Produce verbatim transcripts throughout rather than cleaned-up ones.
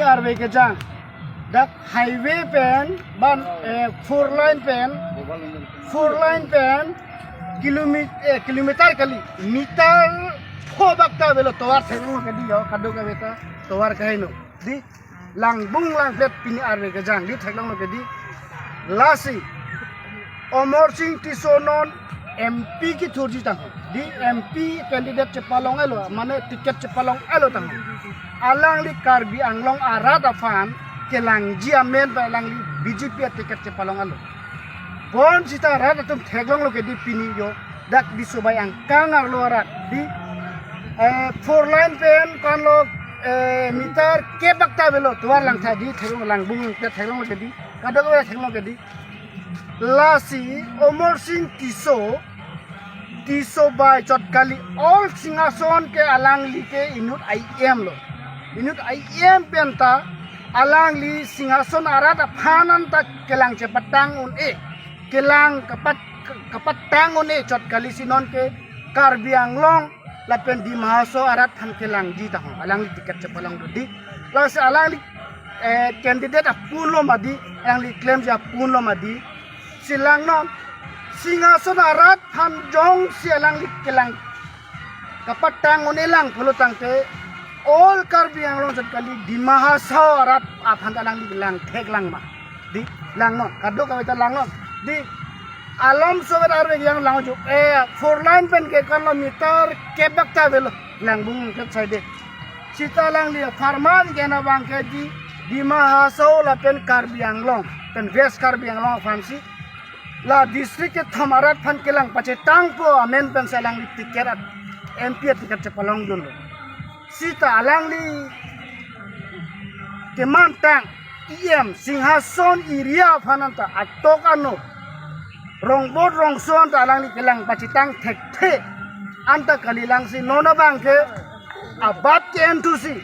Arve kejang. Dak highway pen, ban, eh, four lane pen, four lane pen, kilometer, eh, kilometer kali, meter pho bak ta avelo, tovar theklonglo ke di yo, kadokave ta tovar kaheno. Di, langbung langpet pini arve kejang, di theklonglo ke di. Lasi, Amarsing Tisso non M P kethurji tangho. Di M P candidate chepalong-elo, mane ticket chepalong-elo tangho. Alangli Karbi Anglong arat aphan kelangji amen pen alangli B J P aticket chepalong-elo. Bonsita rat atum theklonglo ke di pini yo. Dak Disobai angkang arlo arat di, eh, four lane pen ko-anlo, eh, meter kep bak ta avelo, tovar langtha di theklong, langbung ke theklonglo ke di. Kadokave theklonglo ke di. Lasi Amarsing Tisso, Tisso bai chot kali, all Singhason ke alangli ke inut I M lo. Inut I M pen ta alangli Singhason arat aphan anta kelang chepatang un-e. Kelang kapat, kapatang un-e chot kali, si non ke Karbi Anglong lapen Dima Hasao arat aphan kelangji tangho. Alangli ticket chepalong do di. Lasi alangli, eh, candidate apunlo mati, alangli claimji apunlo mati. Si langnon, Singhason arat aphan jongsi alangli kelang kapatang un-e lang pulo tangte, all Karbi Anglong chot kali Dima Hasao arat aphan ta alangli langthek lang ma. Di, langnon, kadokave ta langnon. Di, alom sovet arve yang langjo, eh, four lane pen ke ko-anlo meter kep bak ta avelo, langbung ke sai de. Sita alangli apharman ke na bang ke di, Dima Hasao lapen Karbi Anglong, pen West Karbi Anglong aphansi, la district kethom arat aphan kelang pachetangpo amen pensi alangli ticket at, M P aticket chepalongdunlo. Sita alangli kemantang E M Singhason area aphan anta atok ano, rongbot rongso anta alangli kelang pachetang thekthe anta kali, lasi non abang ke abat ke-en thusi,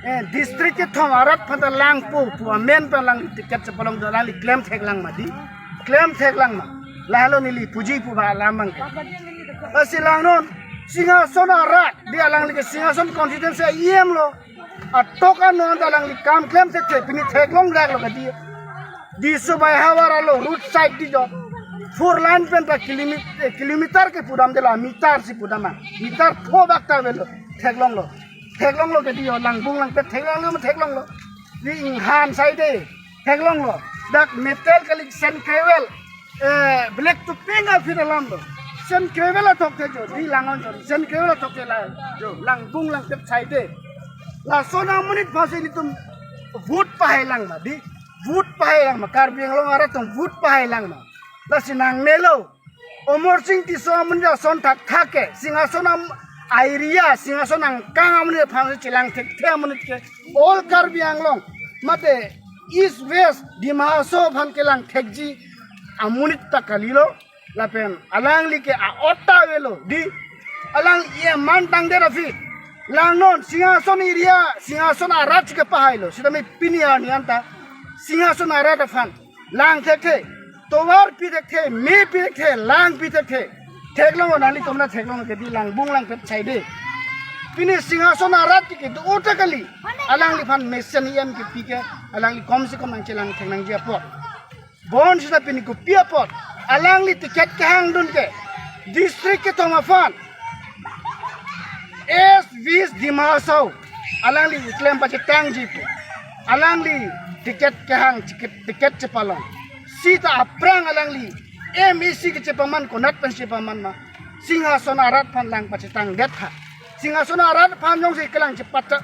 eh, district kethom arat aphan ta langpo pu amen pen alangli ticket chepalong do, alangli claim thek lang mati. Claim thek lang ma. Lahelo neli puji pu ba alam abang ke. Lasi langnon, Singhason arat, di alangli ke Singhason constituency E M lo. Atok ano anta alangli kam claim thekthe, pini theklong daklo ke di. Disobai havar arlo, road side di jo. Four lane pen ta kilomet-, eh, kilometer ke pudam de la, meter si pudam ma. Meter pho bak ta avelo, theklonglo. Theklonglo ke di yo, langbung langpet theklonglo, theklonglo. Di inghan sai de, theklonglo. Dak metal kali, sand gravel, eh, black to pink aphi alam do. Sand gravel athok ke jo, di langnon jo. Sand gravel athok ke la jo, langbung langpet sai de. Lason amonit aphansi nelitum vote pahai lang ma di. Vote pahai lang ma, Karbi Anglong arat atum vote pahai lang ma. Lasi nangnelo. Amarsing Tisso amonit ason thakthak ke, Singhason am-, area, Singhason angkang amonit aphan chelang thekthe amonit ke, all Karbi Anglong, mate East West Dima Hasao aphan kelang thekji amonit ta kalilo, lapen alangli ke a-ot ta avelo, di, alangli eman tangdet aphi, langnon, Singhason area, Singhason arat kepahailo, sitame pini arni anta Singhason arat aphan lang thekthe, tovar pi thekthe, me pi thekthe, lang pi thekthe. Theklonglo, nanglitum ta theklonglo ke di, langbung langpet sai de. Pini Singhason arat ke do-o ta kali, alangliphan mesen E M kepi ke, alangli kom se kom nangchelang thek nangji apot. Bonsita pini kopi apot alangli ticket kehangdun ke, district kethom aphan, East West Dima Hasao, alangli claim pachetangji pu, alangli ticket kehang, ticket, ticket chepalong. Sita aphrang alangli M A C ke chepaman, konat pen chepaman ma, Singhason arat aphan lang pachetangdet tha. Singhason arat aphan jongsi kelang chepata-,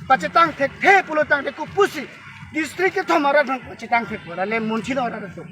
pachetang thekthe pulo tangte kopusi district kethom arat aphan pachetang thekpo, lale munchino arat atum.